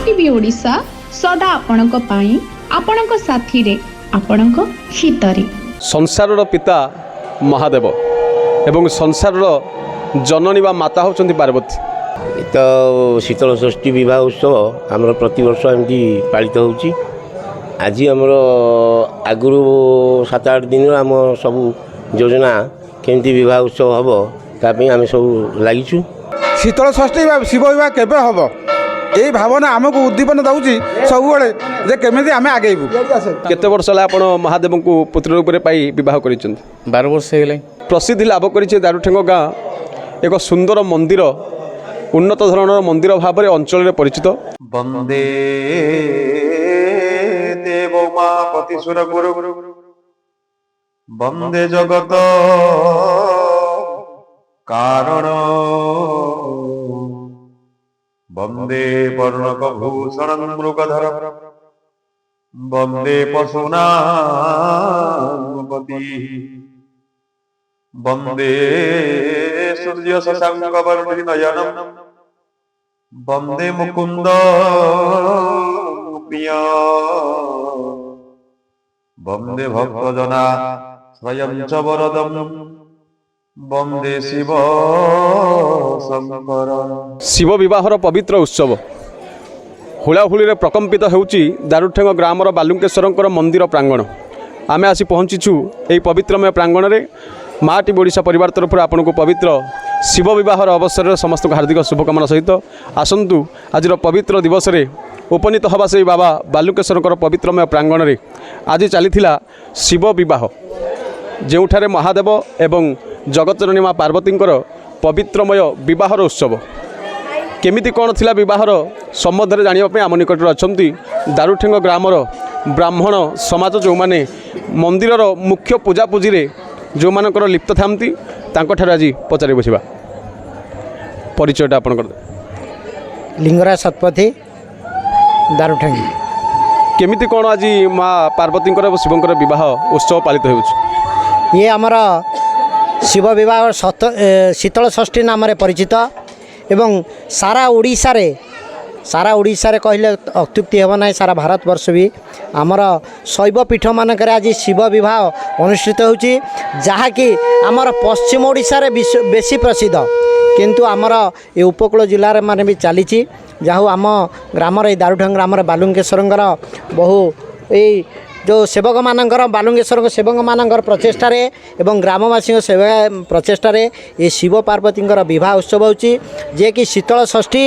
TV Odisha, ସଦା ଆପଣଙ୍କ ପାଇଁ, ଆପଣଙ୍କ ସାଥିରେ, ଆପଣଙ୍କ ହିତରେ। ସଂସାରର ପିତା ମହାଦେବ ଏବଂ ସଂସାରର ଜନନୀ ବା ମାତା ହେଉଛନ୍ତି ପାର୍ବତୀ। ତ ଶୀତଳ ଷଷ୍ଠୀ ବିବାହ ଉତ୍ସବ ଆମର ପ୍ରତିବର୍ଷ ଏମିତି ପାଳିତ ହେଉଛି। ଆଜି ଆମର ଆଗରୁ 7-8 ଦିନରୁ ଆମ ସବୁ ଯୋଜନା, କେମିତି ବିବାହ ଉତ୍ସବ ହେବ, ତା ପାଇଁ ଆମେ ସବୁ ଲାଗିଛୁ। ଶୀତଳ ଷଷ୍ଠୀ ବା ଶିବ ବିବାହ କେବେ ହେବ, ଏଇ ଭାବନା ଆମକୁ ଉଦ୍ଦୀପନ ଦେଉଛି ସବୁବେଳେ ଯେ କେମିତି ଆମେ ଆଗେଇବୁ। କେତେ ବର୍ଷ ହେଲା ଆପଣ ମହାଦେବଙ୍କୁ ପୁତ୍ର ରୂପରେ ପାଇ ବିବାହ କରିଛନ୍ତି? 12 ବର୍ଷ ହେଇଗଲାଣି। ପ୍ରସିଦ୍ଧି ଲାଭ କରିଛି ଦାରୁଠେଙ୍ଗ ଗାଁ। ଏକ ସୁନ୍ଦର ମନ୍ଦିର, ଉନ୍ନତ ଧରଣର ମନ୍ଦିର ଭାବରେ ଅଞ୍ଚଳରେ ପରିଚିତ। ବନ୍ଦେ ଦେବ ଉମାପତି ସୁରଗୁରୁ, ବନ୍ଦେ ଜଗତ କାରଣ, ବନ୍ଦେ ପର୍ଣ୍ଣକ ଭୂଷଣ ମୃଗଧର, ବନ୍ଦେ ପଶୂନାଂ ପତି, ବନ୍ଦେ ସୂର୍ଯ୍ୟ ଶଶାଙ୍କ ବର୍ଣ୍ଣି ନୟନ, ବନ୍ଦେ ମୁକୁନ୍ଦ ପ୍ରିୟ, ବନ୍ଦେ ଭକ୍ତ ଜନା ସ୍ୱୟଂ ଚ ବରଦಂ, ବନ୍ଦେ ଶିବ ଶଙ୍କର। ଶିବ ବିବାହର ପବିତ୍ର ଉତ୍ସବ ହୁଳାହୁଳିରେ ପ୍ରକମ୍ପିତ ହେଉଛି ଦାରୁଠେଙ୍ଗ ଗ୍ରାମର ବାଲୁଙ୍କେଶ୍ୱରଙ୍କର ମନ୍ଦିର ପ୍ରାଙ୍ଗଣ। ଆମେ ଆସି ପହଞ୍ଚିଛୁ ଏହି ପବିତ୍ରମୟ ପ୍ରାଙ୍ଗଣରେ। ମା ଟିଭି ଓଡ଼ିଶା ପରିବାର ତରଫରୁ ଆପଣଙ୍କୁ ପବିତ୍ର ଶିବ ବିବାହର ଅବସରରେ ସମସ୍ତଙ୍କୁ ହାର୍ଦ୍ଦିକ ଶୁଭକାମନା ସହିତ ଆସନ୍ତୁ, ଆଜିର ପବିତ୍ର ଦିବସରେ ଉପନୀତ ହେବା ସେଇ ବାବା ବାଲୁଙ୍କେଶ୍ୱରଙ୍କର ପବିତ୍ରମୟ ପ୍ରାଙ୍ଗଣରେ। ଆଜି ଚାଲିଥିଲା ଶିବ ବିବାହ, ଯେଉଁଠାରେ ମହାଦେବ ଏବଂ ଜଗତଜନନୀ ମା ପାର୍ବତୀଙ୍କର ପବିତ୍ରମୟ ବିବାହର ଉତ୍ସବ। କେମିତି କ'ଣ ଥିଲା ବିବାହର ସମ୍ବନ୍ଧରେ ଜାଣିବା ପାଇଁ ଆମ ନିକଟରେ ଅଛନ୍ତି ଦାରୁଠେଙ୍ଗ ଗ୍ରାମର ବ୍ରାହ୍ମଣ ସମାଜ, ଯେଉଁମାନେ ମନ୍ଦିରର ମୁଖ୍ୟ ପୂଜାପୂଜିରେ ଯେଉଁମାନଙ୍କର ଲିପ୍ତ ଥାନ୍ତି, ତାଙ୍କଠାରୁ ଆଜି ପଚାରି ବୁଝିବା। ପରିଚୟଟା ଆପଣଙ୍କର? ଲିଙ୍ଗରାଜ ଶତପଥୀ, ଦାରୁଠେଙ୍ଗି। କେମିତି କ'ଣ ଆଜି ମା ପାର୍ବତୀଙ୍କର ଏବଂ ଶିବଙ୍କର ବିବାହ ଉତ୍ସବ ପାଳିତ ହେଉଛି? ଇଏ ଆମର ଶିବ ବିବାହ ଶୀତଳ ଷଷ୍ଠୀ ନାମରେ ପରିଚିତ ଏବଂ ସାରା ଓଡ଼ିଶାରେ କହିଲେ ଅତ୍ୟୁକ୍ତି ହେବ ନାହିଁ, ସାରା ଭାରତବର୍ଷ ବି ଆମର ଶୈବ ପୀଠମାନଙ୍କରେ ଆଜି ଶିବ ବିବାହ ଅନୁଷ୍ଠିତ ହେଉଛି, ଯାହାକି ଆମର ପଶ୍ଚିମ ଓଡ଼ିଶାରେ ବେଶୀ ପ୍ରସିଦ୍ଧ। କିନ୍ତୁ ଆମର ଏ ଉପକୂଳ ଜିଲ୍ଲାରେ ମାନେ ବି ଚାଲିଛି। ଯାହା ହଉ, ଆମ ଗ୍ରାମର, ଏଇ ଦାରୁଠେଙ୍ଗ ଗ୍ରାମର ବାଲୁଙ୍କେଶ୍ୱରଙ୍କର ବହୁ ଏଇ ଯେଉଁ ସେବକମାନଙ୍କର, ବାଲୁଙ୍ଗେଶ୍ୱରଙ୍କ ସେବକମାନଙ୍କର ପ୍ରଚେଷ୍ଟାରେ ଏବଂ ଗ୍ରାମବାସୀଙ୍କ ସେବା ପ୍ରଚେଷ୍ଟାରେ ଏ ଶିବ ପାର୍ବତୀଙ୍କର ବିବାହ ଉତ୍ସବ ହେଉଛି, ଯିଏକି ଶୀତଳ ଷଷ୍ଠୀ।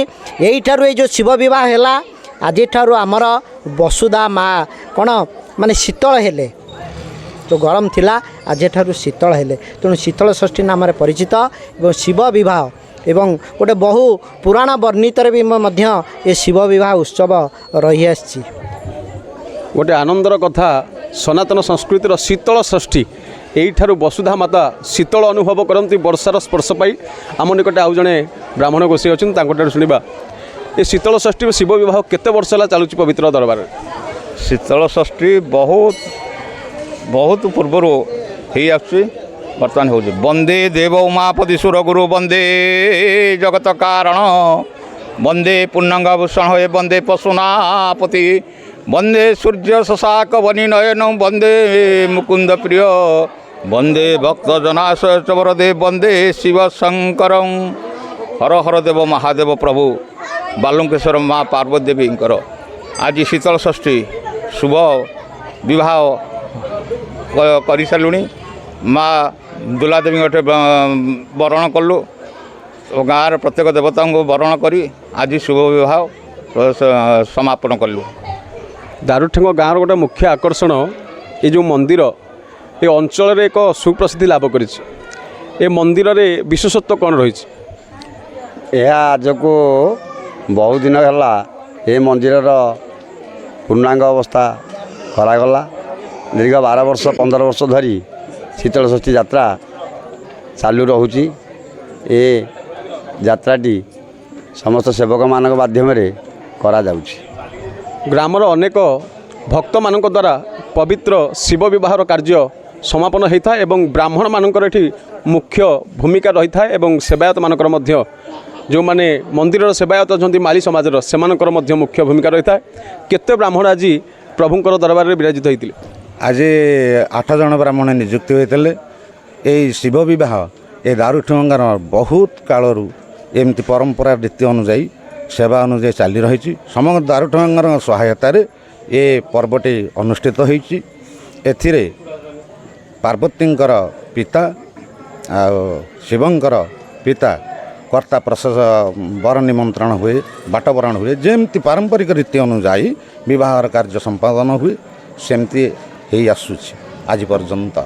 ଏଇଠାରୁ ଏଇ ଯେଉଁ ଶିବ ବିବାହ ହେଲା, ଆଜିଠାରୁ ଆମର ବସୁଧା ମା କ'ଣ ମାନେ ଶୀତଳ ହେଲେ। ଯେଉଁ ଗରମ ଥିଲା, ଆଜିଠାରୁ ଶୀତଳ ହେଲେ। ତେଣୁ ଶୀତଳ ଷଷ୍ଠୀ ନାମରେ ପରିଚିତ ଏବଂ ଶିବ ବିବାହ ଏବଂ ଗୋଟେ ବହୁ ପୁରାଣ ବର୍ଣ୍ଣିତରେ ବି ମଧ୍ୟ ଏ ଶିବ ବିବାହ ଉତ୍ସବ ରହିଆସିଛି। ଗୋଟେ ଆନନ୍ଦର କଥା, ସନାତନ ସଂସ୍କୃତିର ଶୀତଳ ଷଷ୍ଠୀ, ଏଇଠାରୁ ବସୁଧା ମାତା ଶୀତଳ ଅନୁଭବ କରନ୍ତି ବର୍ଷାର ସ୍ପର୍ଶ ପାଇ। ଆମ ନିକଟରେ ଆଉ ଜଣେ ବ୍ରାହ୍ମଣ ଗୋସାଇଁ ଅଛନ୍ତି, ତାଙ୍କଠାରୁ ଶୁଣିବା। ଏ ଶୀତଳ ଷଷ୍ଠୀ ଓ ଶିବ ବିବାହ କେତେ ବର୍ଷ ହେଲା ଚାଲୁଛି ପବିତ୍ର ଦରବାରରେ? ଶୀତଳ ଷଷ୍ଠୀ ବହୁତ ବହୁତ ପୂର୍ବରୁ ହେଇ ଆସୁଛି, ବର୍ତ୍ତମାନ ହେଉଛି। ବନ୍ଦେ ଦେବ ଉମାପତି ସୁରଗୁରୁ, ବନ୍ଦେ ଜଗତ କାରଣ, ବନ୍ଦେ ପୂର୍ଣ୍ଣାଙ୍ଗ ଭୂଷଣ ହେ, ବନ୍ଦେ ପଶୁନାପତି, ବନ୍ଦେ ସୂର୍ଯ୍ୟ ଶଶାକ ବନି ନୟନ, ବନ୍ଦେ ମୁକୁନ୍ଦ ପ୍ରିୟ, ବନ୍ଦେ ଭକ୍ତ ଜନାଶ୍ରୟ ବରଦେ, ବନ୍ଦେ ଶିବ ଶଙ୍କରಂ। ହର ହର ଦେବ ମହାଦେବ ପ୍ରଭୁ ବାଲୁଙ୍କେଶ୍ୱର ମା ପାର୍ବତୀ ଦେବୀଙ୍କର ଆଜି ଶୀତଳ ଷଷ୍ଠୀ ଶୁଭ ବିବାହ କରିସାରିଲୁଣି। ମା ଦୁଲାଦେବୀଙ୍କ ବରଣ କଲୁ ଓ ଗାଁର ପ୍ରତ୍ୟେକ ଦେବତାଙ୍କୁ ବରଣ କରି ଆଜି ଶୁଭ ବିବାହ ସମାପନ କଲୁ। ଦାରୁଠେଙ୍ଗ ଗାଁର ଗୋଟେ ମୁଖ୍ୟ ଆକର୍ଷଣ ଏ ଯେଉଁ ମନ୍ଦିର, ଏ ଅଞ୍ଚଳରେ ଏକ ସୁପ୍ରସିଦ୍ଧି ଲାଭ କରିଛି। ଏ ମନ୍ଦିରରେ ବିଶେଷତ୍ୱ କ'ଣ ରହିଛି? ଏହା ଆଜକୁ ବହୁ ଦିନ ହେଲା ଏ ମନ୍ଦିରର ପୂର୍ଣ୍ଣାଙ୍ଗ ଅବସ୍ଥା କରାଗଲା। ଦୀର୍ଘ 12 ବର୍ଷ, 15 ବର୍ଷ ଧରି ଶୀତଳଷଷ୍ଠୀ ଯାତ୍ରା ଚାଲୁ ରହୁଛି। ଏ ଯାତ୍ରାଟି ସମସ୍ତ ସେବକମାନଙ୍କ ମାଧ୍ୟମରେ କରାଯାଉଛି। ଗ୍ରାମର ଅନେକ ଭକ୍ତମାନଙ୍କ ଦ୍ୱାରା ପବିତ୍ର ଶିବ ବିବାହର କାର୍ଯ୍ୟ ସମାପନ ହୋଇଥାଏ ଏବଂ ବ୍ରାହ୍ମଣମାନଙ୍କର ଏଠି ମୁଖ୍ୟ ଭୂମିକା ରହିଥାଏ ଏବଂ ସେବାୟତମାନଙ୍କର ମଧ୍ୟ। ଯେଉଁମାନେ ମନ୍ଦିରର ସେବାୟତ ଅଛନ୍ତି ମାଳି ସମାଜର, ସେମାନଙ୍କର ମଧ୍ୟ ମୁଖ୍ୟ ଭୂମିକା ରହିଥାଏ। କେତେ ବ୍ରାହ୍ମଣ ଆଜି ପ୍ରଭୁଙ୍କର ଦରବାରରେ ବିରାଜିତ ହୋଇଥିଲେ? ଆଜି 8 ଜଣ ବ୍ରାହ୍ମଣ ନିଯୁକ୍ତି ହୋଇଥିଲେ। ଏଇ ଶିବ ବିବାହ ଏ ଦାରୁଠେଙ୍ଗାର ବହୁତ କାଳରୁ ଏମିତି ପରମ୍ପରା ରୀତି ଅନୁଯାୟୀ, ସେବା ଅନୁଯାୟୀ ଚାଲି ରହିଛି। ସମଗ୍ର ଦାରୁଠେଙ୍ଗାର ସହାୟତାରେ ଏ ପର୍ବଟି ଅନୁଷ୍ଠିତ ହୋଇଛି। ଏଥିରେ ପାର୍ବତୀଙ୍କର ପିତା ଆଉ ଶିବଙ୍କର ପିତା କର୍ତ୍ତା ପ୍ରଶେଷ ବର ନିମନ୍ତ୍ରଣ ହୁଏ, ବାଟବରଣ ହୁଏ। ଯେମିତି ପାରମ୍ପରିକ ରୀତି ଅନୁଯାୟୀ ବିବାହର କାର୍ଯ୍ୟ ସମ୍ପାଦନ ହୁଏ, ସେମିତି ହେଇ ଆସୁଛି ଆଜି ପର୍ଯ୍ୟନ୍ତ।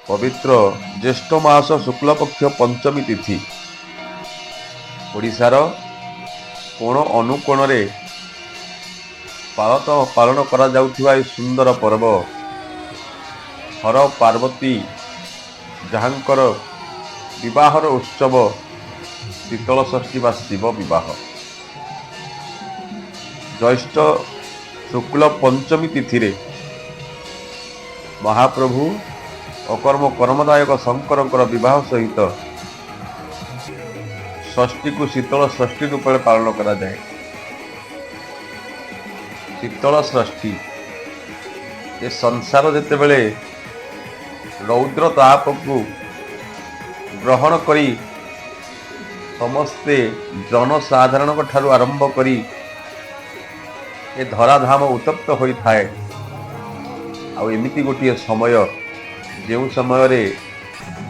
ପବିତ୍ର ଜ୍ୟେଷ୍ଠ ମାସ ଶୁକ୍ଳପକ୍ଷ ପଞ୍ଚମୀ ତିଥି ଓଡ଼ିଶାର କୋଣ ଅନୁକୋଣରେ ପାଳନ କରାଯାଉଥିବା ଏହି ସୁନ୍ଦର ପର୍ବ ହର ପାର୍ବତୀ ଯାହାଙ୍କର ବିବାହର ଉତ୍ସବ ଶୀତଳ ଷଷ୍ଠୀ ବା ଶିବ ବିବାହ। ଜ୍ୟେଷ୍ଠ ଶୁକ୍ଳ ପଞ୍ଚମୀ ତିଥିରେ ମହାପ୍ରଭୁ ଅକର୍ମ କର୍ମଦାୟକ ଶଙ୍କରଙ୍କର ବିବାହ ସହିତ ଷଷ୍ଠୀକୁ ଶୀତଳ ଷଷ୍ଠୀ ରୂପରେ ପାଳନ କରାଯାଏ। ଶୀତଳ ଷଷ୍ଠୀ ଏ ସଂସାର ଯେତେବେଳେ ରୌଦ୍ର ତାପକୁ ଗ୍ରହଣ କରି ସମସ୍ତେ ଜନସାଧାରଣଙ୍କ ଠାରୁ ଆରମ୍ଭ କରି ଏ ଧରାଧାମ ଉତ୍ତପ୍ତ ହୋଇଥାଏ, ଆଉ ଏମିତି ଗୋଟିଏ ସମୟ ଯେଉଁ ସମୟରେ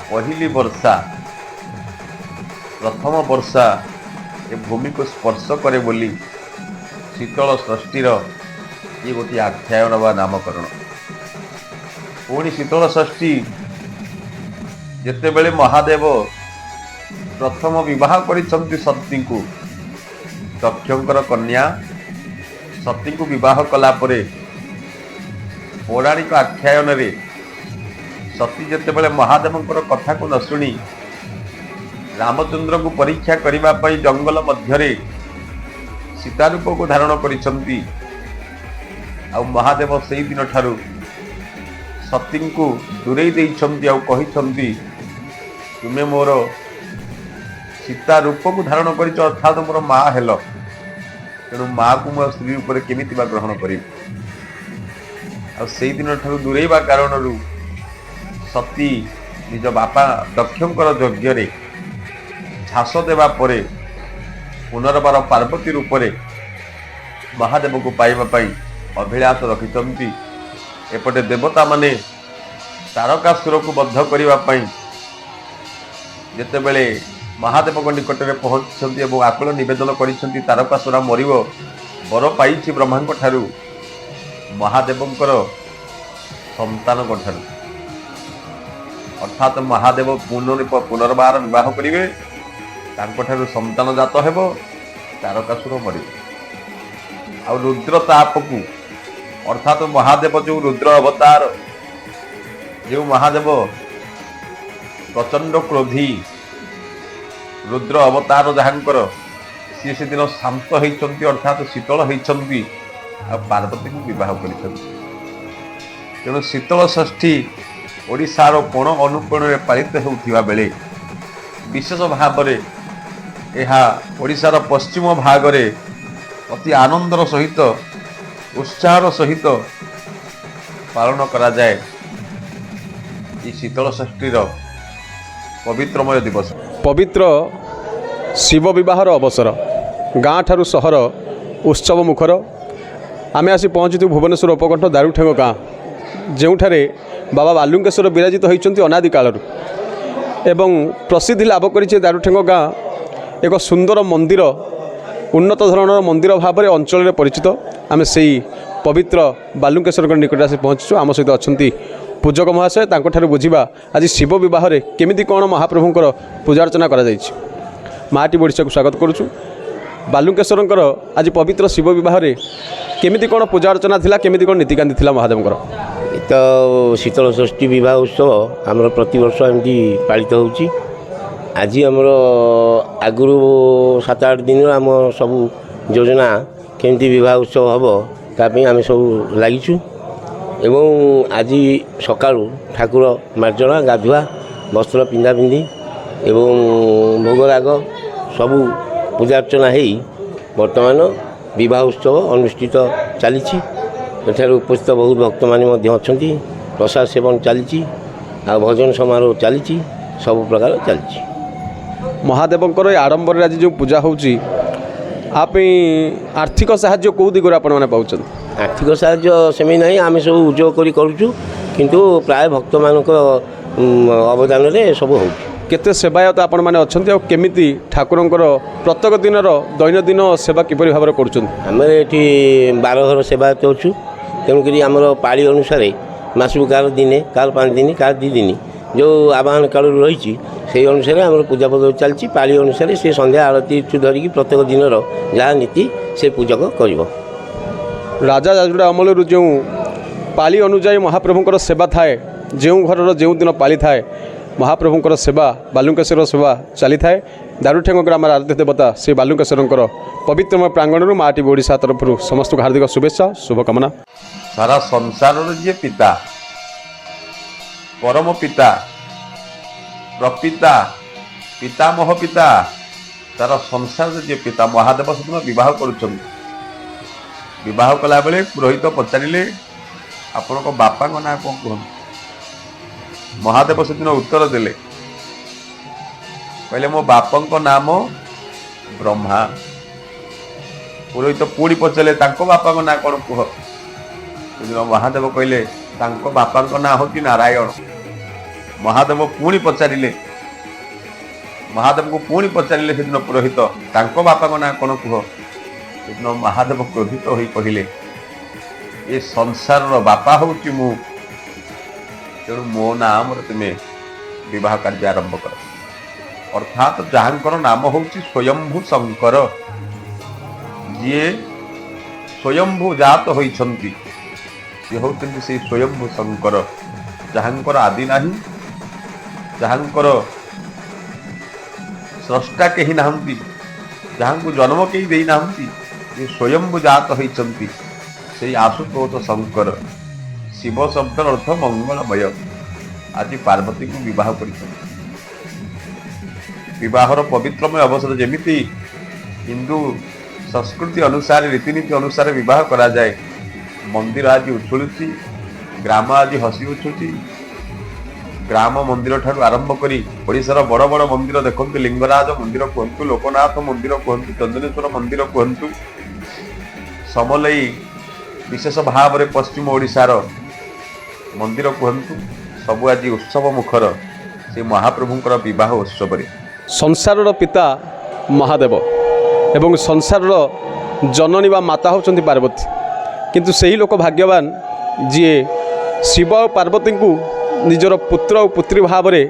ପହିଲି ବର୍ଷା, ପ୍ରଥମ ବର୍ଷା ଏ ଭୂମିକୁ ସ୍ପର୍ଶ କରେ ବୋଲି ଶୀତଳ ଷଷ୍ଠୀର ଇଏ ଗୋଟିଏ ଆଖ୍ୟାୟନ ବା ନାମକରଣ। ପୁଣି ଶୀତଳ ଷଷ୍ଠୀ ଯେତେବେଳେ ମହାଦେବ ପ୍ରଥମ ବିବାହ କରିଛନ୍ତି ସତୀଙ୍କୁ, ଦକ୍ଷଙ୍କର କନ୍ୟା ସତୀଙ୍କୁ ବିବାହ କଲା ପରେ ପୌରାଣିକ ଆଖ୍ୟାୟନରେ ସତୀ ଯେତେବେଳେ ମହାଦେବଙ୍କର କଥାକୁ ନ ଶୁଣି ରାମଚନ୍ଦ୍ରଙ୍କୁ ପରୀକ୍ଷା କରିବା ପାଇଁ ଜଙ୍ଗଲ ମଧ୍ୟରେ ସୀତା ରୂପକୁ ଧାରଣ କରିଛନ୍ତି, ଆଉ ମହାଦେବ ସେଇ ଦିନଠାରୁ ସତୀଙ୍କୁ ଦୂରେଇ ଦେଇଛନ୍ତି ଆଉ କହିଛନ୍ତି ତୁମେ ମୋର ସୀତା ରୂପକୁ ଧାରଣ କରିଛ, ଅର୍ଥାତ୍ ମୋର ମା ହେଲ, ତେଣୁ ମାକୁ ମୁଁ ସ୍ତ୍ରୀ ରୂପରେ କେମିତି ବା ଗ୍ରହଣ କରିବି। ଆଉ ସେଇ ଦିନଠାରୁ ଦୂରେଇବା କାରଣରୁ ସତୀ ନିଜ ବାପା ଦକ୍ଷଙ୍କର ଯଜ୍ଞରେ ଝାସ ଦେବା ପରେ ପୁନର୍ବାର ପାର୍ବତୀ ରୂପରେ ମହାଦେବଙ୍କୁ ପାଇବା ପାଇଁ ଅଭିଳାଷ ରଖିଛନ୍ତି। ଏପଟେ ଦେବତାମାନେ ତାରକାସୁରକୁ ବଦ୍ଧ କରିବା ପାଇଁ ଯେତେବେଳେ ମହାଦେବଙ୍କ ନିକଟରେ ପହଞ୍ଚିଛନ୍ତି ଏବଂ ଆକୁଳ ନିବେଦନ କରିଛନ୍ତି ତାରକାସୁର ମରିବ, ବର ପାଇଛି ବ୍ରହ୍ମାଙ୍କ ଠାରୁ, ମହାଦେବଙ୍କର ସନ୍ତାନଙ୍କ ଠାରୁ, ଅର୍ଥାତ୍ ମହାଦେବ ପୁନର୍ବାର ବିବାହ କରିବେ, ତାଙ୍କଠାରୁ ସନ୍ତାନ ଜାତ ହେବ, ତାରକାସୁର ମରିବ। ଆଉ ରୁଦ୍ର ତାପକୁ ଅର୍ଥାତ୍ ମହାଦେବ ଯେଉଁ ରୁଦ୍ର ଅବତାର ଯେଉଁ ମହାଦେବ ପ୍ରଚଣ୍ଡ କ୍ରୋଧୀ ରୁଦ୍ର ଅବତାର ଯାହାଙ୍କର, ସିଏ ସେଦିନ ଶାନ୍ତ ହେଇଛନ୍ତି, ଅର୍ଥାତ୍ ଶୀତଳ ହେଇଛନ୍ତି ଆଉ ପାର୍ବତୀଙ୍କୁ ବିବାହ କରିଛନ୍ତି। ତେଣୁ ଶୀତଳ ଷଷ୍ଠୀ ଓଡ଼ିଶାର କୋଣ ଅନୁକୋଣରେ ପାଳିତ ହେଉଥିବା ବେଳେ ବିଶେଷ ଭାବରେ ଏହା ଓଡ଼ିଶାର ପଶ୍ଚିମ ଭାଗରେ ଅତି ଆନନ୍ଦର ସହିତ, ଉତ୍ସାହର ସହିତ ପାଳନ କରାଯାଏ ଏହି ଶୀତଳ ଷଷ୍ଠୀର ପବିତ୍ରମୟ ଦିବସ। ପବିତ୍ର ଶିବ ବିବାହର ଅବସର, ଗାଁଠାରୁ ସହର ଉତ୍ସବ ମୁଖର। ଆମେ ଆସି ପହଞ୍ଚିଛୁ ଭୁବନେଶ୍ୱର ଉପକଣ୍ଠ ଦାରୁଠେଙ୍ଗ ଗାଁ, ଯେଉଁଠାରେ ବାବା ବାଲୁଙ୍କେଶ୍ୱର ବିରାଜିତ ହୋଇଛନ୍ତି ଅନାଦି କାଳରୁ ଏବଂ ପ୍ରସିଦ୍ଧି ଲାଭ କରିଛି ଦାରୁଠେଙ୍ଗ ଗାଁ ଏକ ସୁନ୍ଦର ମନ୍ଦିର, ଉନ୍ନତ ଧରଣର ମନ୍ଦିର ଭାବରେ ଅଞ୍ଚଳରେ ପରିଚିତ। ଆମେ ସେଇ ପବିତ୍ର ବାଲୁଙ୍କେଶ୍ୱରଙ୍କ ନିକଟରେ ଆସି ପହଞ୍ଚିଛୁ। ଆମ ସହିତ ଅଛନ୍ତି ପୂଜକ ମହାଶୟ। ତାଙ୍କଠାରୁ ବୁଝିବା ଆଜି ଶିବ ବିବାହରେ କେମିତି କ'ଣ ମହାପ୍ରଭୁଙ୍କର ପୂଜାର୍ଚ୍ଚନା କରାଯାଇଛି। ମା ଟିଭି ଓଡ଼ିଶାକୁ ସ୍ୱାଗତ କରୁଛୁ। ବାଲୁଙ୍କେଶ୍ୱରଙ୍କର ଆଜି ପବିତ୍ର ଶିବ ବିବାହରେ କେମିତି କ'ଣ ପୂଜା ଅର୍ଚ୍ଚନା ଥିଲା, କେମିତି କ'ଣ ନୀତିକାନ୍ତି ଥିଲା ମହାଦେବଙ୍କର? ତ ଶୀତଳ ଷଷ୍ଠୀ ବିବାହ ଉତ୍ସବ ଆମର ପ୍ରତିବର୍ଷ ଏମିତି ପାଳିତ ହେଉଛି। ଆଜି ଆମର ଆଗରୁ 7-8 ଦିନରୁ ଆମ ସବୁ ଯୋଜନା କେମିତି ବିବାହ ଉତ୍ସବ ହେବ, ତା ପାଇଁ ଆମେ ସବୁ ଲାଗିଛୁ ଏବଂ ଆଜି ସକାଳୁ ଠାକୁର ମାର୍ଜନା, ଗାଧୁଆ, ବସ୍ତ୍ର ପିନ୍ଧାପିନ୍ଧି ଏବଂ ଭୋଗରାଗ ସବୁ ପୂଜାର୍ଚ୍ଚନା ହେଇ ବର୍ତ୍ତମାନ ବିବାହ ଉତ୍ସବ ଅନୁଷ୍ଠିତ ଚାଲିଛି। ଏଠାରେ ଉପସ୍ଥିତ ବହୁତ ଭକ୍ତମାନେ ମଧ୍ୟ ଅଛନ୍ତି। ପ୍ରସାଦ ସେବନ ଚାଲିଛି ଆଉ ଭଜନ ସମାରୋହ ଚାଲିଛି, ସବୁ ପ୍ରକାର ଚାଲିଛି। ମହାଦେବଙ୍କର ଏ ଆଡ଼ମ୍ବରରେ ଆଜି ଯେଉଁ ପୂଜା ହେଉଛି, ଆ ପାଇଁ ଆର୍ଥିକ ସାହାଯ୍ୟ କେଉଁ ଦିଗରୁ ଆପଣମାନେ ପାଉଛନ୍ତି? ଆର୍ଥିକ ସାହାଯ୍ୟ ସେମିତି ନାହିଁ। ଆମେ ସବୁ ଉଦ୍ୟୋଗ କରି କରୁଛୁ, କିନ୍ତୁ ପ୍ରାୟ ଭକ୍ତମାନଙ୍କ ଅବଦାନରେ ସବୁ ହେଉଛି। କେତେ ସେବାୟତ ଆପଣମାନେ ଅଛନ୍ତି ଆଉ କେମିତି ଠାକୁରଙ୍କର ପ୍ରତ୍ୟେକ ଦିନର ଦୈନନ୍ଦିନ ସେବା କିପରି ଭାବରେ କରୁଛନ୍ତି? ଆମେ ଏଠି 12 ଘର ସେବାୟତ ଅଛୁ। ତେଣୁକରି ଆମର ପାଳି ଅନୁସାରେ ମାସକୁ କାହାର ଦିନେ, କାହାର 5 ଦିନ, କାହାର 2 ଦିନ, ଯେଉଁ ଆବାହନ କାଳରୁ ରହିଛି, ସେଇ ଅନୁସାରେ ଆମର ପୂଜାପଦ ଚାଲିଛି। ପାଳି ଅନୁସାରେ ସେ ସନ୍ଧ୍ୟା ଆଳତୀଠୁ ଧରିକି ପ୍ରତ୍ୟେକ ଦିନର ଯାହା ନୀତି ସେ ପୂଜକ କରିବ। ରାଜା ରାଜୁଡ଼ା ଅମଳରୁ ଯେଉଁ ପାଳି ଅନୁଯାୟୀ ମହାପ୍ରଭୁଙ୍କର ସେବା ଥାଏ, ଯେଉଁ ଘରର ଯେଉଁ ଦିନ ପାଳି ଥାଏ, ମହାପ୍ରଭୁଙ୍କର ସେବା, ବାଲୁଙ୍କେଶ୍ୱର ସେବା ଚାଲିଥାଏ। ଦାରୁଠେଙ୍ଗ ଗ୍ରାମର ଆରାଧ୍ୟ ଦେବତା ଶ୍ରୀ ବାଲୁଙ୍କେଶ୍ୱରଙ୍କର ପବିତ୍ରମୟ ପ୍ରାଙ୍ଗଣରୁ ମା ଟିଭି ଓଡ଼ିଶା ତରଫରୁ ସମସ୍ତଙ୍କୁ ହାର୍ଦ୍ଦିକ ଶୁଭେଚ୍ଛା, ଶୁଭକାମନା। ସାରା ସଂସାରର ଯିଏ ପିତା, ପରମ ପିତା, ପ୍ରପିତା, ପିତାମହ ପିତା, ତାର ସଂସାରର ଯିଏ ପିତା ମହାଦେବ ସେଦିନ ବିବାହ କରୁଛନ୍ତି। ବିବାହ କଲାବେଳେ ପୁରୋହିତ ପଚାରିଲେ, ଆପଣଙ୍କ ବାପାଙ୍କ ନାଁ କ'ଣ କୁହନ୍ତୁ? ମହାଦେବ ସେଦିନ ଉତ୍ତର ଦେଲେ, କହିଲେ, ମୋ ବାପାଙ୍କ ନାମ ବ୍ରହ୍ମା। ପୁରୋହିତ ପୁଣି ପଚାରିଲେ, ତାଙ୍କ ବାପାଙ୍କ ନାଁ କ'ଣ କୁହ? ସେଦିନ ମହାଦେବ କହିଲେ, ତାଙ୍କ ବାପାଙ୍କ ନାଁ ହେଉଛି ନାରାୟଣ। ମହାଦେବ ପୁଣି ପଚାରିଲେ, ମହାଦେବଙ୍କୁ ପୁଣି ପଚାରିଲେ ସେଦିନ ପୁରୋହିତ, ତାଙ୍କ ବାପାଙ୍କ ନାଁ କ'ଣ କୁହ? ସେଦିନ ମହାଦେବ କ୍ରୋଧିତ ହୋଇ କହିଲେ, ଏ ସଂସାରର ବାପା ହେଉଛି ମୁଁ, ତେଣୁ ମୋ ନାମରେ ତୁମେ ବିବାହ କାର୍ଯ୍ୟ ଆରମ୍ଭ କର। ଅର୍ଥାତ୍ ଯାହାଙ୍କର ନାମ ହେଉଛି ସ୍ୱୟମ୍ଭୁ ଶଙ୍କର, ଯିଏ ସ୍ୱୟମ୍ଭୁ ଜାତ ହୋଇଛନ୍ତି, ସିଏ ହେଉଛନ୍ତି ସେଇ ସ୍ୱୟମ୍ଭୁ ଶଙ୍କର, ଯାହାଙ୍କର ଆଦି ନାହିଁ, ଯାହାଙ୍କର ସ୍ରଷ୍ଟା କେହି ନାହାନ୍ତି, ଯାହାଙ୍କୁ ଜନ୍ମ କେହି ଦେଇନାହାନ୍ତି, ଯିଏ ସ୍ୱୟମ୍ଭୁ ଜାତ ହୋଇଛନ୍ତି, ସେଇ ଆଶୁତୋଷ ଶଙ୍କର। ଶିବ ଶବ୍ଦର ଅର୍ଥ ମଙ୍ଗଳମୟ। ଆଜି ପାର୍ବତୀଙ୍କୁ ବିବାହ କରିଛନ୍ତି। ବିବାହର ପବିତ୍ରମୟ ଅବସର, ଯେମିତି ହିନ୍ଦୁ ସଂସ୍କୃତି ଅନୁସାରେ, ରୀତିନୀତି ଅନୁସାରେ ବିବାହ କରାଯାଏ, ମନ୍ଦିର ଆଜି ଉଛୁଳୁଛି, ଗ୍ରାମ ଆଜି ହସି ଉଠୁଛି। ଗ୍ରାମ ମନ୍ଦିର ଠାରୁ ଆରମ୍ଭ କରି ଓଡ଼ିଶାର ବଡ଼ ବଡ଼ ମନ୍ଦିର ଦେଖନ୍ତୁ, ଲିଙ୍ଗରାଜ ମନ୍ଦିର କୁହନ୍ତୁ, ଲୋକନାଥ ମନ୍ଦିର କୁହନ୍ତୁ, ଚନ୍ଦନେଶ୍ୱର ମନ୍ଦିର କୁହନ୍ତୁ, ସମଲେଇ ବିଶେଷ ଭାବରେ ପଶ୍ଚିମ ଓଡ଼ିଶାର ମନ୍ଦିର କୁହନ୍ତୁ, ସବୁ ଆଜି ଉତ୍ସବ ମୁଖର ସେ ମହାପ୍ରଭୁଙ୍କର ବିବାହ ଉତ୍ସବରେ। ସଂସାରର ପିତା ମହାଦେବ ଏବଂ ସଂସାରର ଜନନୀ ବା ମାତା ହେଉଛନ୍ତି ପାର୍ବତୀ। କିନ୍ତୁ ସେହି ଲୋକ ଭାଗ୍ୟବାନ ଯିଏ ଶିବ ଆଉ ପାର୍ବତୀଙ୍କୁ ନିଜର ପୁତ୍ର ଆଉ ପୁତ୍ରୀ ଭାବରେ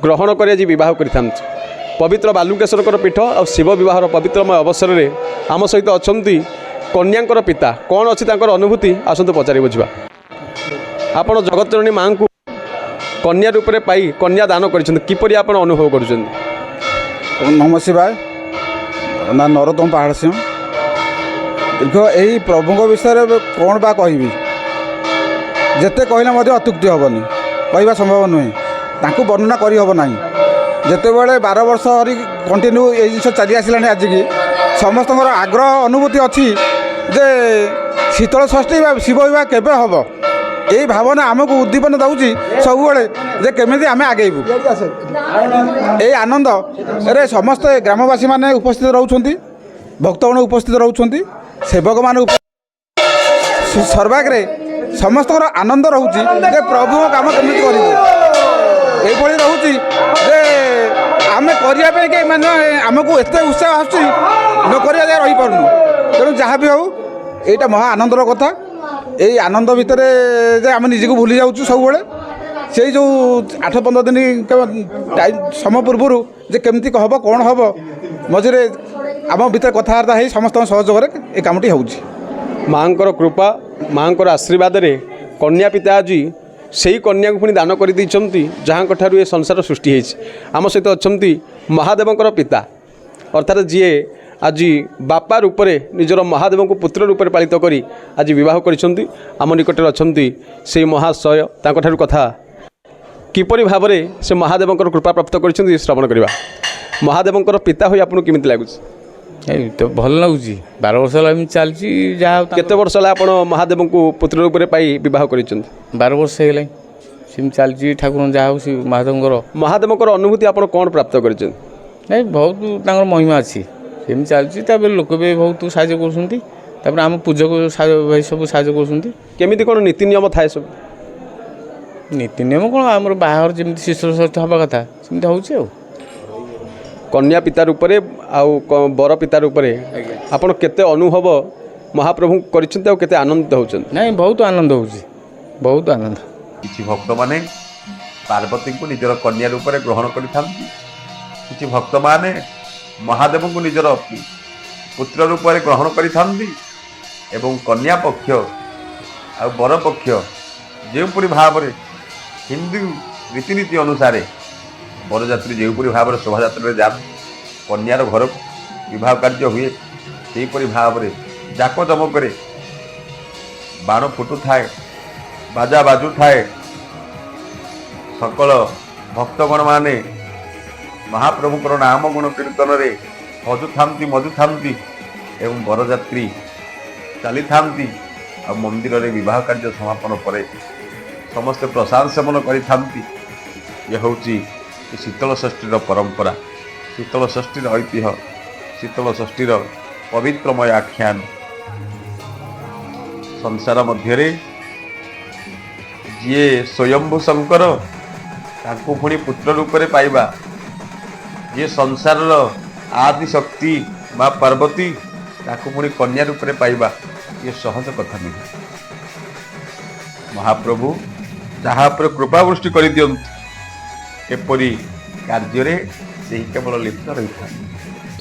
ଗ୍ରହଣ କରି ଆଜି ବିବାହ କରିଥାନ୍ତି। ପବିତ୍ର ବାଲୁଙ୍କେଶ୍ୱରଙ୍କର ପୀଠ ଆଉ ଶିବ ବିବାହର ପବିତ୍ରମୟ ଅବସରରେ ଆମ ସହିତ ଅଛନ୍ତି କନ୍ୟାଙ୍କର ପିତା। କ'ଣ ଅଛି ତାଙ୍କର ଅନୁଭୂତି, ଆସନ୍ତୁ ପଚାରି ବୁଝିବା। ଆପଣ ଜଗତଜନନୀ ମାଆଙ୍କୁ କନ୍ୟା ରୂପରେ ପାଇ କନ୍ୟା ଦାନ କରିଛନ୍ତି, କିପରି ଆପଣ ଅନୁଭବ କରୁଛନ୍ତି? ଓଁ ନମ ଶିବାୟ। ନା, ନରୋତ୍ତମ ପାହାଡ଼ ସିଂହ। ଦୀର୍ଘ ଏହି ପ୍ରଭୁଙ୍କ ବିଷୟରେ କ'ଣ ବା କହିବି? ଯେତେ କହିଲେ ମଧ୍ୟ ଅତ୍ୟୁକ୍ତି ହେବନି, କହିବା ସମ୍ଭବ ନୁହେଁ, ତାଙ୍କୁ ବର୍ଣ୍ଣନା କରିହେବ ନାହିଁ। ଯେତେବେଳେ 12 ବର୍ଷ ଧରି କଣ୍ଟିନ୍ୟୁ ଏଇ ଜିନିଷ ଚାଲି ଆସିଲାଣି, ଆଜିକି ସମସ୍ତଙ୍କର ଆଗ୍ରହ ଅନୁଭୂତି ଅଛି ଯେ ଶୀତଳ ଷଷ୍ଠୀ ବା ଶିବ ବିବାହ କେବେ ହେବ। ଏଇ ଭାବନା ଆମକୁ ଉଦ୍ଦୀପନ ଦେଉଛି ସବୁବେଳେ ଯେ କେମିତି ଆମେ ଆଗେଇବୁ। ଏଇ ଆନନ୍ଦରେ ସମସ୍ତେ ଗ୍ରାମବାସୀମାନେ ଉପସ୍ଥିତ ରହୁଛନ୍ତି, ଭକ୍ତଗଣ ଉପସ୍ଥିତ ରହୁଛନ୍ତି, ସେବକମାନେ। ସର୍ବାଗ୍ରେ ସମସ୍ତଙ୍କର ଆନନ୍ଦ ରହୁଛି ଯେ ପ୍ରଭୁଙ୍କ କାମ କେମିତି କରିବୁ। ଏଇଭଳି ରହୁଛି ଯେ ଆମେ କରିବା ପାଇଁ କି ମାନେ ଆମକୁ ଏତେ ଉତ୍ସାହ ଆସୁଛି, ନ କରିବା ଯାଏ ରହିପାରୁନୁ। ତେଣୁ ଯାହା ବି ହେଉ, ଏଇଟା ମହା ଆନନ୍ଦର କଥା। ଏଇ ଆନନ୍ଦ ଭିତରେ ଯେ ଆମେ ନିଜକୁ ଭୁଲି ଯାଉଛୁ ସବୁବେଳେ। ସେଇ ଯେଉଁ 8-15 ଦିନ ଟାଇମ୍ ସମୟ ପୂର୍ବରୁ ଯେ କେମିତି ହେବ, କ'ଣ ହେବ, ମଝିରେ ଆମ ଭିତରେ କଥାବାର୍ତ୍ତା ହେଇ ସମସ୍ତଙ୍କ ସହଯୋଗରେ ଏ କାମଟି ହେଉଛି। ମାଆଙ୍କର କୃପା, ମାଆଙ୍କର ଆଶୀର୍ବାଦରେ କନ୍ୟା ପିତା ଆଜି ସେଇ କନ୍ୟାକୁ ପୁଣି ଦାନ କରିଦେଇଛନ୍ତି, ଯାହାଙ୍କ ଠାରୁ ଏ ସଂସାର ସୃଷ୍ଟି ହେଇଛି। ଆମ ସହିତ ଅଛନ୍ତି ମହାଦେବଙ୍କର ପିତା, ଅର୍ଥାତ୍ ଯିଏ ଆଜି ବାପା ରୂପରେ ନିଜର ମହାଦେବଙ୍କୁ ପୁତ୍ର ରୂପରେ ପାଳିତ କରି ଆଜି ବିବାହ କରିଛନ୍ତି। ଆମ ନିକଟରେ ଅଛନ୍ତି ସେଇ ମହାଶୟ। ତାଙ୍କଠାରୁ କଥା କିପରି ଭାବରେ ସେ ମହାଦେବଙ୍କର କୃପା ପ୍ରାପ୍ତ କରିଛନ୍ତି ଶ୍ରବଣ କରିବା। ମହାଦେବଙ୍କର ପିତା ହୋଇ ଆପଣଙ୍କୁ କେମିତି ଲାଗୁଛି? ଏଇ ତ ଭଲ ଲାଗୁଛି। 12 ବର୍ଷ ହେଲା ଏମିତି ଚାଲିଛି, ଯାହା ହଉ। କେତେ ବର୍ଷ ହେଲା ଆପଣ ମହାଦେବଙ୍କୁ ପୁତ୍ର ରୂପରେ ପାଇ ବିବାହ କରିଛନ୍ତି? 12 ବର୍ଷ ହେଇଗଲାଣି, ସେମିତି ଚାଲିଛି। ଠାକୁରଙ୍କ ଯାହା ହଉ, ସେ ମହାଦେବଙ୍କର। ମହାଦେବଙ୍କର ଅନୁଭୂତି ଆପଣ କ'ଣ ପ୍ରାପ୍ତ କରିଛନ୍ତି? ନାଇଁ, ବହୁତ ତାଙ୍କର ମହିମା ଅଛି, ସେମିତି ଚାଲିଛି। ତାପରେ ଲୋକ ବି ବହୁତ ସାହାଯ୍ୟ କରୁଛନ୍ତି। ତାପରେ ଆମ ପୂଜକ ଭାଇ ସବୁ ସାହାଯ୍ୟ କରୁଛନ୍ତି। କେମିତି କ'ଣ ନୀତି ନିୟମ ଥାଏ ସବୁ? ନୀତି ନିୟମ କ'ଣ, ଆମର ବାହାଘର ଯେମିତି ଶୀତଳ ଷଷ୍ଠୀ ହେବା କଥା ସେମିତି ହେଉଛି ଆଉ। କନ୍ୟା ପିତା ରୂପରେ ଆଉ ବର ପିତା ରୂପରେ ଆପଣ କେତେ ଅନୁଭବ ମହାପ୍ରଭୁଙ୍କୁ କରିଛନ୍ତି ଆଉ କେତେ ଆନନ୍ଦିତ ହେଉଛନ୍ତି? ନାଇଁ, ବହୁତ ଆନନ୍ଦ ହେଉଛି, ବହୁତ ଆନନ୍ଦ। କିଛି ଭକ୍ତମାନେ ପାର୍ବତୀଙ୍କୁ ନିଜର କନ୍ୟା ରୂପରେ ଗ୍ରହଣ କରିଥାନ୍ତି, କିଛି ଭକ୍ତମାନେ ମହାଦେବଙ୍କୁ ନିଜର ପୁତ୍ର ରୂପରେ ଗ୍ରହଣ କରିଥାନ୍ତି ଏବଂ କନ୍ୟା ପକ୍ଷ ଆଉ ବର ପକ୍ଷ ଯେଉଁପରି ଭାବରେ ହିନ୍ଦୁ ରୀତିନୀତି ଅନୁସାରେ ବରଯାତ୍ରୀ ଯେଉଁପରି ଭାବରେ ଶୋଭାଯାତ୍ରାରେ ଯାଆନ୍ତି, କନ୍ୟାର ଘରକୁ ବିବାହ କାର୍ଯ୍ୟ ହୁଏ, ସେହିପରି ଭାବରେ ଜାକଜମକରେ ବାଣ ଫୁଟୁଥାଏ, ବାଜା ବାଜୁଥାଏ। ସକଳ ଭକ୍ତଗଣମାନେ ମହାପ୍ରଭୁଙ୍କର ନାମ ଗୁଣ କୀର୍ତ୍ତନରେ ହଜୁଥାନ୍ତି, ମଜୁଥାନ୍ତି ଏବଂ ବରଯାତ୍ରୀ ଚାଲିଥାନ୍ତି। ଆଉ ମନ୍ଦିରରେ ବିବାହ କାର୍ଯ୍ୟ ସମାପନ ପରେ ସମସ୍ତେ ପ୍ରସାଦ ସେବନ କରିଥାନ୍ତି। ଇଏ ହେଉଛି ଏ ଶୀତଳ ଷଷ୍ଠୀର ପରମ୍ପରା, ଶୀତଳ ଷଷ୍ଠୀର ଐତିହ୍ୟ, ଶୀତଳ ଷଷ୍ଠୀର ପବିତ୍ରମୟ ଆଖ୍ୟାନ। ସଂସାର ମଧ୍ୟରେ ଯିଏ ସ୍ୱୟମ୍ଭୁ ଶଙ୍କର, ତାଙ୍କୁ ପୁଣି ପୁତ୍ର ରୂପରେ ପାଇବା, ଯିଏ ସଂସାରର ଆଦି ଶକ୍ତି ମା ପାର୍ବତୀ, ତାକୁ ପୁଣି କନ୍ୟା ରୂପରେ ପାଇବା, ଇଏ ସହଜ କଥା ନୁହେଁ। ମହାପ୍ରଭୁ ଯାହା ଉପରେ କୃପା ବୃଷ୍ଟି କରିଦିଅନ୍ତି, ଏପରି କାର୍ଯ୍ୟରେ ସେହି କେବଳ ଲିପ୍ତ ରହିଥାନ୍ତି।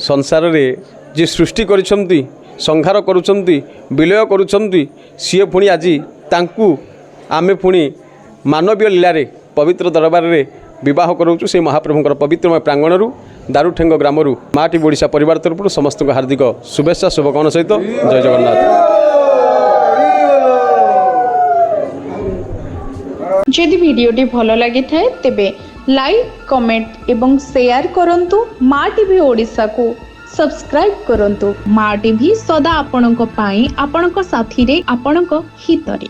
ସଂସାରରେ ଯିଏ ସୃଷ୍ଟି କରିଛନ୍ତି, ସଂହାର କରୁଛନ୍ତି, ବିଲୟ କରୁଛନ୍ତି, ସିଏ ପୁଣି ଆଜି ତାଙ୍କୁ ଆମେ ପୁଣି ମାନବୀୟ ଲୀଳାରେ ପବିତ୍ର ଦରବାରରେ ବିବାହ କରାଉଛୁ। ସେଇ ମହାପ୍ରଭୁଙ୍କର ପବିତ୍ରମୟ ପ୍ରାଙ୍ଗଣରୁ, ଦାରୁଠେଙ୍ଗ ଗ୍ରାମରୁ ମା ଟିଭି ଓଡ଼ିଶା ପରିବାର ତରଫରୁ ସମସ୍ତଙ୍କୁ ହାର୍ଦ୍ଦିକ ଶୁଭେଚ୍ଛା ଶୁଭକାମନା ସହିତ ଜୟ ଜଗନ୍ନାଥ। ଯଦି ଭିଡ଼ିଓଟି ଭଲ ଲାଗିଥାଏ, ତେବେ ଲାଇକ୍, କମେଣ୍ଟ ଏବଂ ସେୟାର କରନ୍ତୁ। ମା ଟିଭି ଓଡ଼ିଶାକୁ ସବସ୍କ୍ରାଇବ୍ କରନ୍ତୁ। ମା ଟିଭି ସଦା ଆପଣଙ୍କ ପାଇଁ, ଆପଣଙ୍କ ସାଥିରେ, ଆପଣଙ୍କ ହିତରେ।